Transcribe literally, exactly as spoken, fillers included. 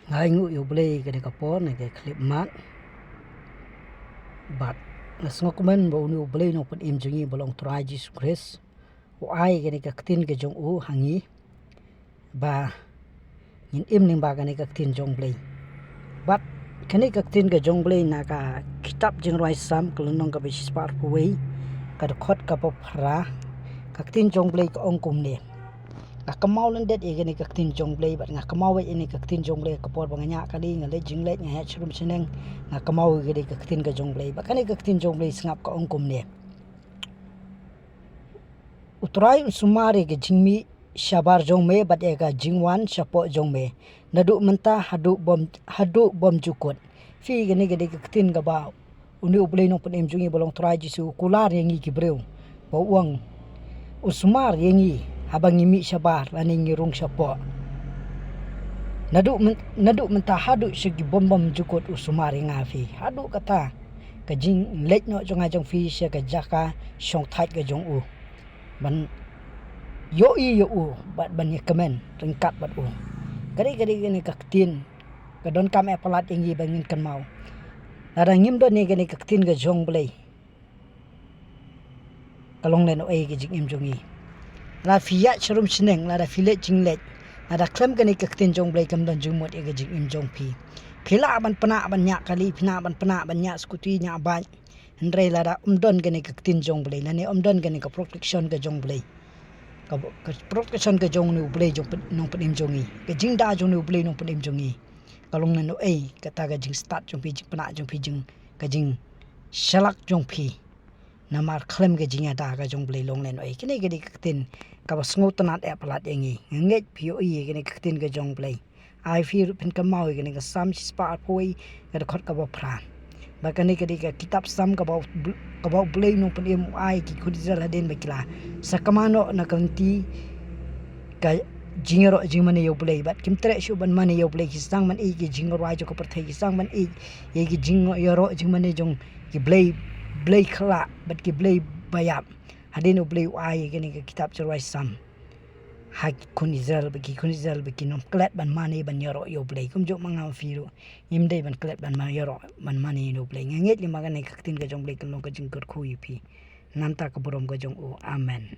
Nga ainguh ïa U Blei kane ka por, na ka khyllipmat. Bad nga sngewkmen ba une U Blei nongpynim jong ngi ba long Trai Jisu Khrist u ai kane ka ktien ka jong u ha ngi ba ngin im lyngba kane ka ktien jong U Blei. Bad kane ka ktien ka jong U Blei na ka kitab Jingrwai Salm ka lynnong kaba shispah arphew wei, ka dkhot kaba phra, ka ktien jong U Blei ka ong kumne. Nga kynmaw lyndet ïa kane ka ktien jong U Blei bad nga kynmaw ïa kane ka ktien jong U Blei ka por ba nga ñiah kali, nga leit jingleit, nga ïaid sharum shaneng, nga kynmaw ïa kane ka ktien ka jong U Blei. Bad kane ka ktien jong U Blei sngap ka ong kumne. U Trai un sumar ïa ka jingmih shabar jong me bad ïa ka jingwan shapoh jong me, naduh mynta haduh bym, haduh bymjukut. Phi, kane ka dei ka ktien kaba une U Blei nongpynim jong ngi ba long Trai Jisu u kular ïa ngi ki briew, ba u ong un sumar ïa ngi haba ngi mih shabar lane ngi rung shapoh. Naduh myn-, naduh mynta haduh sha ki bym bymjukut u sumar ïa nga phi. Haduh kata ka jingleit noh jong nga jong phi sha ka jaka shongthait ka jong u, ban ïohi ïa u bad ban ïakmen ryngkat bad u. Ka dei, ka dei kane ka ktien ka donkam eh palat ïa ngi ba ngin kynmaw. Lada ngim don ïa kane ka ktien ka jong U Blei, ka long lehnohei ka jingim jong ngi. Lada phi ïaid sharum shaneng, lada phi leit jingleit, lada khlem kane ka ktien jong U Blei kam don jingmut ïa ka jingim jong phi. Phi lah ban pynah ban ñiah kali, phi lah ban pynah ban ñiah skuti, ñiah bike, hynrei lada ym don kane ka ktien jong U Blei, lane ym don kane ka protection ka jong U Blei, ka, ka protection ka jong une U Blei jong pyn-, nongpynim jong ngi, ka jingda jong une U Blei nongpynim jong ngi, ka long lehnohei kata ka jingstad jong phi, jingpynah jong phi, jing, ka jingshlak jong phi. Namar khlem ka jingïada ka jong U Blei long lehnohei. Kane ka dei ka ktien kaba sngewtynnad eh palat ïa ngi. Nga ngeit phi ïohi ïa kane ka ktien ka jong U Blei. Ai phi ruh phin kynmaw ïa kane ka Salm shispah arphew wei, ka dkhot kaba phra. Ba kane ka dei ka kitab Salm kaba U-, kaba U Blei nongpynim u ai ki khun Israel hadien ba ki la sakma noh na ka lynti ka jingïaroh jingmane ïa U Blei, bad kim treh shuh ban mane ïa U Blei, ki sdang ban ïeit ki jingrwai jong ka pyrthei, ki sdang ban ïeit ïa ki jingïaroh jingmane jong ki blei, blei khyllah bad ki blei ba ïap. Hadien U Blei u ai ïa kane ka kitab Jingrwai Salm ha ki khun Israel, ba ki khun Israel ba kin ym klet ban mane ban ïaroh ïa U Blei. Kumjuh ma nga ma phi ruh, ngim dei ban klet ban ma-, ïaroh ban mane ïa U Blei. Nga ngeit lem ba kane ka ktien ka jong U Blei kan long ka jingkyrkhu ïa phi. Namar ka burom ka jong u. Amen.